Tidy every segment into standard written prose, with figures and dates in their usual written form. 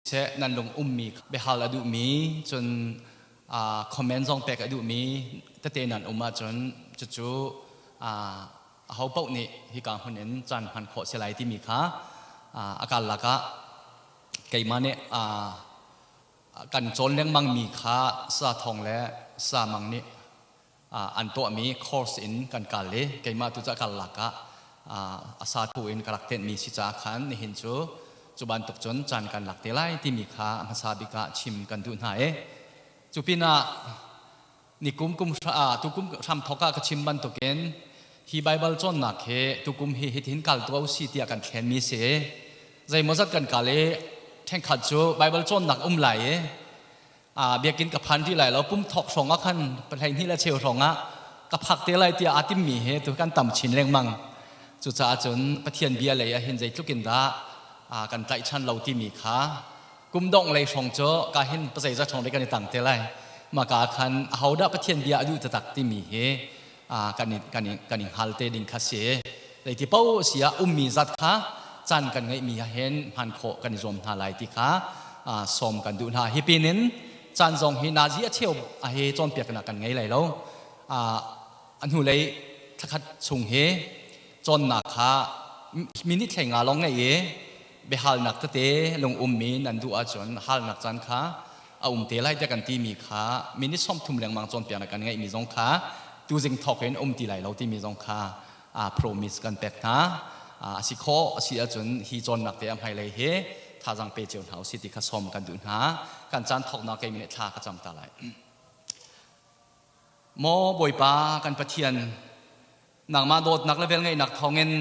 Seh nan lung ummi biahal a duhmi cun comment zong pek a duhmi tete nan um ahcun cucu aho paoh nih hika hmun in caan hman khawh si lai timi kha a kal lakah keimah nih kan cawn lengmangmi kha sa thawng le sa mang nih an tuahmi course in kan kal i keimah tu cu a kal lakah a sa thu in ka rak tenhmi si caah khan nihin cu cu bantuk cun caan kan lak te lai timi kha a hmasa bik ah chim kan duh hna i cu pinah nikum kum tukum hramthok ah ka chim bantukin hi Baibal cawnnak hi tukum hi hitin kal tuah usi tiah kan thlenmi si. Zeimawzat kan kal i ṭhenkhat cu Baibal cawnnak um lai i biakinn ka phan rih lai lo pum thok hrawng ah khan pahleihnih le cheu hrawng ah ka phak te lai tiah aa timmi he tu kan tam chin lengmang. Cucaah cun Pathian bia lei ah hin zeitluk in dah kan tlaihchan lo timi kha kum dongh lei hrawng cu ka hin pazeizat hrawng dei kan i tang te lai. Maka khan ahodah Pathian bia a duh taktak timi hi kan i kan i kan i hngal te ding kha si. Zeiti paoh si ah ummi zat kha caan kan ngeihmi ah hin hman khawh kan i zuam hna lai ti kha sawm kan duh hna. Hi pin in caan zong hi nazi a cheu a he cawnpiaknak kan ngei lai lo. A hnulei thlakhat chung hi cawnnak kha minute hlei nga lawng ngei i biahalnak tete lung ummi nan duh ahcun halnak caan kha a um te lai tiah kan timi kha minute 30 lengmang cawnpiaknak kan ngeihmi zong kha tuzing thawk in um ti lai lo timi zong kha promise kan pek hna. A si khawh a si ahcun hi cawnnak te a hmailei hi thazaang pe cio hna usih ti kha sawm kan duh hna. Kan caan thawknak kei minute thla ka cam ta lai. Maw Bawipa kan Pathian, nangmah dawtnak le velngeihnak thawngin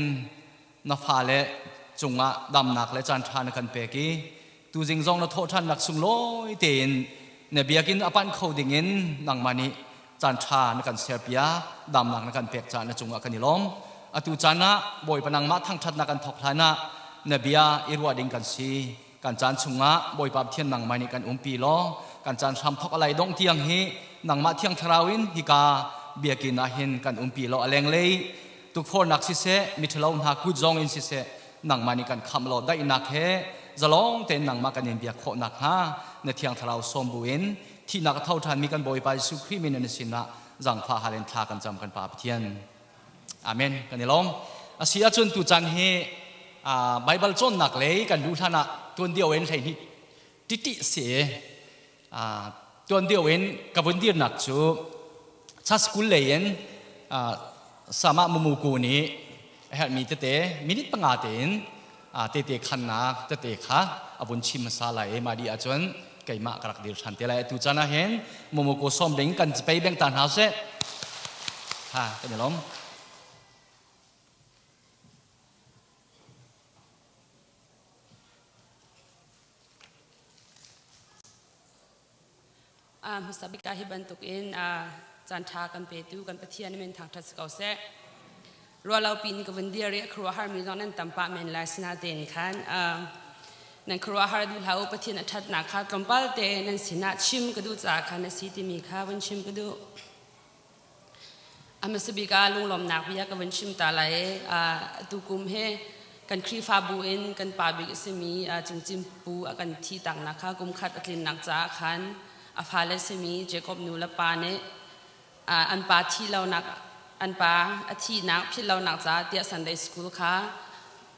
na fale cungah damnak le caanṭha na kan pek i tuzing zong na thawhṭhannak sunglawi tein na biakinn a panh kho dingin nangmah nih caanṭha na kan serpiak, damnak na kan pek caah na cungah kan i lawm. Atu caan ah Bawipa nangmah thangṭhatnak kan thawk hlan ah na bia i ruah ding kan si. Kan caan chungah Bawipa Pathian nangmah nih kan umpi law kan caan hram thawk a lai dongh tiang hi nangmah Thiang Thlarau in hika biakinn ah hin kan umpi law a lenglei tukforhnak siseh miṭhalo hna kut zong in siseh nangmah nih kan khamh law daihnak he zalong tein nangmah kan in biak khawh nakhnga na Thiang Thlarau sawm buin thihnak a tho ṭhanmi kan Bawipa Jesuh Khrih min in na sinah zaangfah hal in thla kan cam kan Pa Pathian. Amen. Kan i lawm. A si ahcun tuchan hi Baibal cawnnak lei kan luh hlan ah tuan dio in hlei hnih titi si tuan dio in ka vun dirnak cu cha school lei in sama mumuku nih a herhmi tete minute panga tein tete khannak tete kha a vun chim hmasa lai i mah dih ahcun keimah ka rak dir ṭhan te lai. Atu caan ah hin mumuku sawm ding kan pei beng ta hna seh. Ha, kan i lawm. Hmasa bik ah hi bantukin caan ṭha kan petu kan Pathian min thangṭhat si ko seh. Rualo pin ka vun dir i a khuaruahharmi zong nan tam pah men lai sinatein khan nan khuaruahhar duh hlah u Pathian a ṭhatnak kha tlawmpal te nan sinah chim ka duh caah khan a si timi kha vun chim ka duh. A hmasa bik ah lunglawmnak bia ka vun chim ta lai. Atu kum hi kan Khrihfabu in kan pa bik a simi Cungcin Pu a kan thih taknak kha kum khat a tlinnak caah khan a fale simi Jacob nu le pa nih an pa thih lonak an pa a thihnak philh lonak caah tiah Sunday School kha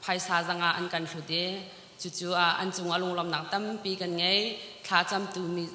phaisa zanga an kan hlut i cucu an cungah lunglawmnak tampi kan ngei. Thlacamtu mi.